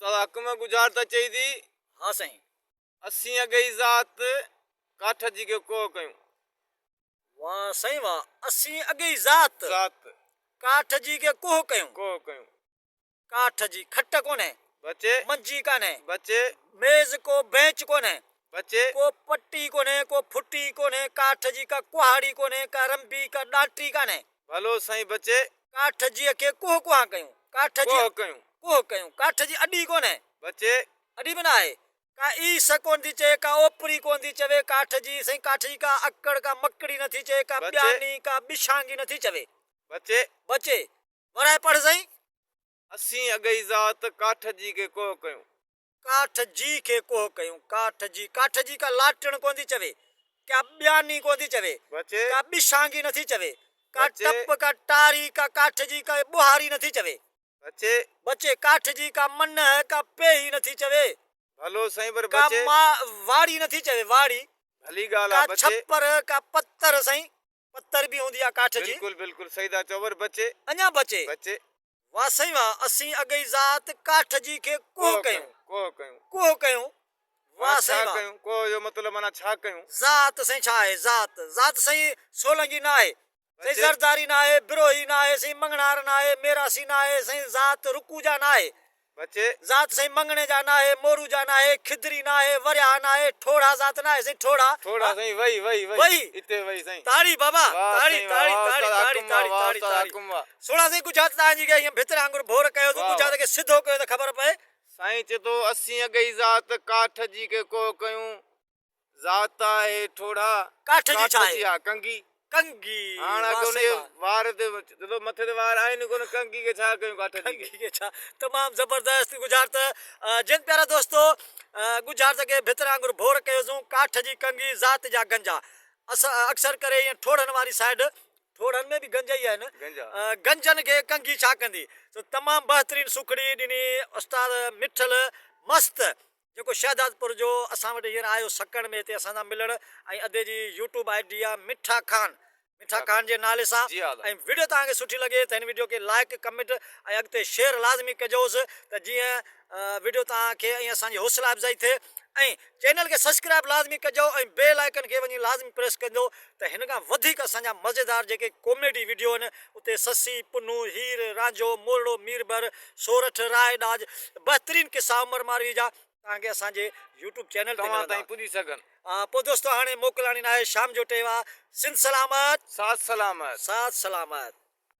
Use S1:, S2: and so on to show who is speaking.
S1: استاد حق ۾ ڳجهار ته چئي ٿي.
S2: ها سائين.
S1: اسين اڳئي ذات ڪاٺ جي کي ڪوهه ڪيون.
S2: واه سائين واه اسين اڳئي ذات.
S1: ذات.
S2: ڪاٺ جي کي ڪوهه ڪيون.
S1: ڪوهه ڪيون.
S2: ڪاٺ جي کٽ ڪونهي.
S1: بچي.
S2: منجي ڪانهي.
S1: بچي.
S2: ميز ڪو بينچ ڪونهي.
S1: بچي.
S2: ڪو پٽي ڪونهي ڪو ڦٽي ڪونهي ڪاٺ جي ڪا ڪهاڙي ڪونهي ڪا رنبي ڪا ڏانٽي ڪانهي.
S1: ڀلو سائين بچي.
S2: ڪاٺ جيء کي ڪوهه ڪوهان ڪيون. ڪاٺ جي.
S1: ڪوهه ڪيون.
S2: ڪوهه ڪيون. ڪاٺ جي اڏي ڪونهي.
S1: بچي.
S2: اڏي به نه آهي. ڪا عيس ڪونه ٿي چئي ڪا اوپري ڪونه ٿي چوي ڪاٺ جي سائين ڪاٺ جي ڪا اڪڙ ڪا مڪڙي نه ٿي چئي ڪا
S1: بچي.
S2: ٻياني ڪا ٻشانگي نه ٿي چوي.
S1: بچي.
S2: بچي. ورائي پڙهه سائين.
S1: اسين اڳئي ذات ڪاٺ جي کي ڪوهه ڪيون.
S2: ڪاٺ جي کي ڪوهه ڪيون. ڪاٺ جي ڪاٺ جي ڪا لاٽڻ ڪونه ٿي چوي ڪا ٻياني ڪونه ٿي چوي
S1: بچي.
S2: ڪا ٻشانگي نه ٿي چوي ڪا
S1: بچي.
S2: ٽپ ڪا ٽاري ڪا ڪاٺ جي ڪا ٻوهاري نه ٿي چوي.
S1: بچي.
S2: بچي ڪاٺ جي ڪا منهه ڪا پيهي نه ٿي چوي.
S1: ڀلو سائين پر
S2: ڪا
S1: بچي.
S2: ما واڙي نه ٿي چوي واڙي.
S1: ڀلي ڳالهه
S2: ڪا
S1: آ بچي.
S2: ڇپر ڪا پتر سائين پتر به هوندي آ ڪاٺ جي.
S1: بلڪل بلڪل صحيح ٿا چئو پر بچي.
S2: اڃا بچي.
S1: بچي.
S2: واه سائين واه اسين اڳئي ذات ڪاٺ جي کي ڪوهه ڪيون.
S1: ڪوهه ڪيون.
S2: ڪوهه ڪيون. واه سائين
S1: ڇا
S2: واه.
S1: ڪيون ڪوهه جو مطلب معنيٰ ڇا ڪيون.
S2: ذات سائين ڇا آهي ذات ذات سائين سولنگي نه آهي سائين
S1: بچي.
S2: زرداري نه آهي بروهي نه آهي سائين مڱڻهار نه آهي ميراسي نه آهي سائين ذات رڪوجا نه آهي
S1: بچي.
S2: ذات سائين مڱڻي جا ناهي، مورو جا ناهي، کدري ناهي، ورياهه ناهي، ٺوڙها ذات ناهي سائين ٺوڙها.
S1: ٺوڙها سائين وئي وئي وئي
S2: وئي.
S1: اتي وئي سائين.
S2: تاڙي بابا
S1: واھ
S2: تاڙي
S1: سائين واھ
S2: تاڙي
S1: واھ
S2: تاڙي
S1: استاد
S2: تاڙي
S1: حڪم واھ
S2: تاڙي
S1: واھ
S2: تاڙي
S1: استاد
S2: تاڙي.
S1: حڪم واھ.
S2: سهڻا سائين ڳجهات تان جي کي هيئن ڀتر آنگر ڀور ڪيو تون
S1: واھ
S2: ڳجهات
S1: واھ.
S2: کي سڌو ڪيو ته خبر پئي.
S1: سائين چئي ٿو اسين اڳئي ذات ڪاٺ جي کي ڪوهه ڪيون. ذات آهي ٺوڙها.
S2: ڪاٺ جي ڇا آهي؟
S1: ڪاٺ جي آ ڪنگي.
S2: ڪنگي.
S1: هاڻ اڳ ان جي وار تي جڏو مٿي تي وار آهن ئي ڪونه ڪنگي کي ڇا ڪيون ڪاٺ جي کي.
S2: ڪنگي کي ڇا. تمام زبردست ڳجهارت جن پيارا دوستو ڳجهارت کي ڀتر وانگر ڀور ڪيوسون ڪاٺ جي ڪنگي ذات جا گنجا اڪثر ڪري ائين ٺوڙهن واري سائيڊ ٺوڙهن ۾ به گنج ئي آهن گنجن کي ڪنگي ڇا ڪندي سو تمام بهترين سوکڙي ڏني استاد مٺل مست جيڪو شهدادپور جو اسان وٽ هينئر آيو سڪڻ ۾ هتي اسان سان ملڻ ۽ ادي جي يوٽيوب I D آ مٺا خان مٺا خان جي نالي سان ۽ وڊيو توهان کي سٺي لڳي ته هن وڊيو کي لائڪ ڪمينٽ ۽ اڳتي شيئر لازمي ڪجوس ته جيئن وڊيو توهان کي ۽ اسان جي حوصلا افزائي ٿئي ۽ چينل کي سبسڪرائب لازمي ڪجو ۽ بيل آئيڪن کي وڃي لازمي پريس ڪجو ته هن کان وڌيڪ اسان جا مزيدار جيڪي ڪوميڊي وڊيو آهن اتي سسي، پنهون، هير، رانجهو، مورڙو، ميربحر، سورٺ، راء ڏاج بهترين قصا عمر ماروي جا توهان کي اسان جي يوٽيوب چينل تي
S1: توهان
S2: ملندا.
S1: تائين پڄي سگهن.
S2: پوء دوستو هاڻي موڪلاڻي ناهي شام جو ٽيوا سنڌ سلامت.
S1: ساٿ سلامت.
S2: ساٿ سلامت.